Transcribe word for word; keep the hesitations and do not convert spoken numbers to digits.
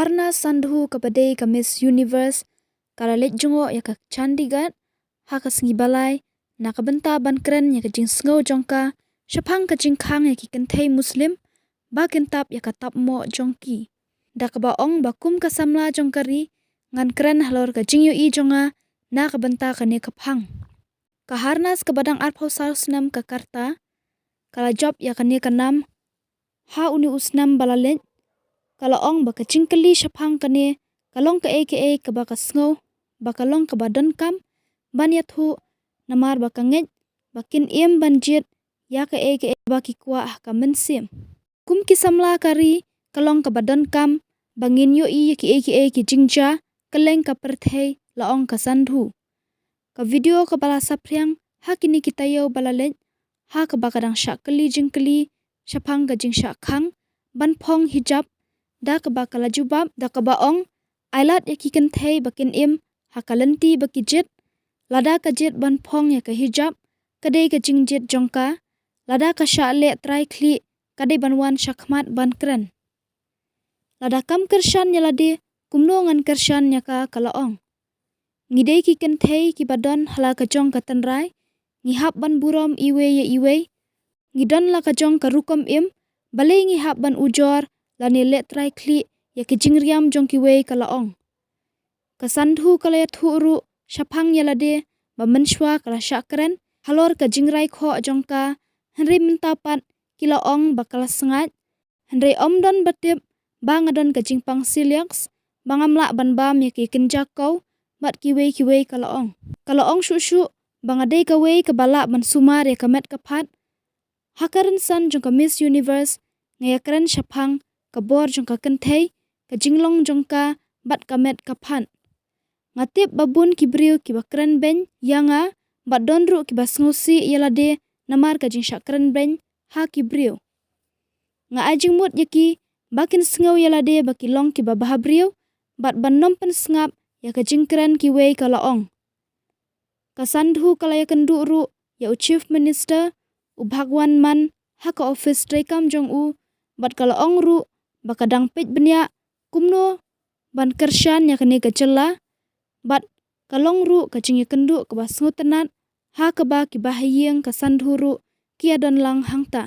Aparna Sandhu kaba dei ka Miss Universe ka la leit jngoh ïa ka Chandigarh ha ka sngi ba lai na ka bynta ban kren ïa ka jingsngew jong ka shaphang ka jingkhang ïa ki kynthei Muslim ba kin tap ïa ka tapmoh jong ki, da kaba ong ba kum ka samla jong ka ri ngan kren halor ka jingïohi jong nga na ka bynta kane ka phang. Ka Harnas kaba dang arphew saw snem ka rta ka la jop ïa kane ka nam ha une u snem ba la leit. Ka la ong ba ka jingkylli shaphang kane ka long kaei kaei kaba ka sngew ba ka long kaba donkam ban ïathuh, namar ba ka ngeit ba kin im ban jied ïa kaei kaei ba ki kwah ha ka mynsiem. Kum ki samla ka ri, ka long kaba donkam ba ngin ïohi ïa kiei kiei ki jingjia kylleng ka pyrthei, la ong ka Sandhu. Ka video kaba la saphriang ha kine ki taïew ba la leit, ha kaba ka dang shah kylli jingkylli shaphang ka jingshah khang ban phong hijab, da kaba ka la jubab da kaba ong, ai lad ïa ki kynthei ba kin im ha ka lynti ba ki jied. Lada ka jied ban phong ïa ka hijab, ka dei ka jingjied jong ka. Lada ka shah leh trai khlieh, ka dei ban wan shakhmat ban kren. Lada kam kyrshan ïa lade, kumno ngan kyrshan ïa ka, ka la ong. Ngi dei ki kynthei kiba don ha la ka jong ka tynrai, ngi hap ban burom iwei ïa iwei. Ngi don la ka jong ka rukom im, balei ngi hap ban ujor lane leh trai khlieh ïa ki jingriam jong kiwei, ka la ong. Ka Sandhu ka la ïathuh ruh shaphang ïa lade ba mynshuwa ka la shah kren halor ka jingrai khoh jong ka, hynrei mynta pat ki la ong ba ka la sngaid. Hynrei ym don ba tip ba nga don ka jingpang celiac ba ngam lah ban bam ïa ki kynja kaw bad kiwei kiwei, ka la ong. Ka la ong shuh shuh ba nga dei kawei kaba lah ban sumar ïa ka met ka phad. Ha ka rynsan jong ka Miss Universe nga ïakren shaphang ka bor jong ka kynthei, ka jinglong jong ka bad ka met ka phad. Nga tip ba bun ki briew kiba kren beiñ ïa nga bad don ruh kiba sngewsih ïa lade namar ka jingshah kren beiñ ha ki briew. Nga ai jingmut ïa ki ba kin sngew ïa lade ba ki long kiba bhabriew bad ban nym pynsngap ïa ka jingkren kiwei, ka la ong. Ka Sandhu ka la ïakynduh ruh ïa u Chief Minister, u Bhagwant Mann, ha ka office treikam jong u, bad ka la ong ruh ba ka dang peit bniah kumno ban kyrshan ïa kane ka jylla, bad ka long ruh ka jingïakynduh kaba sngewtynnat ha kaba kiba ha ïing ka Sandhu ruh ki ïadon lang hangta.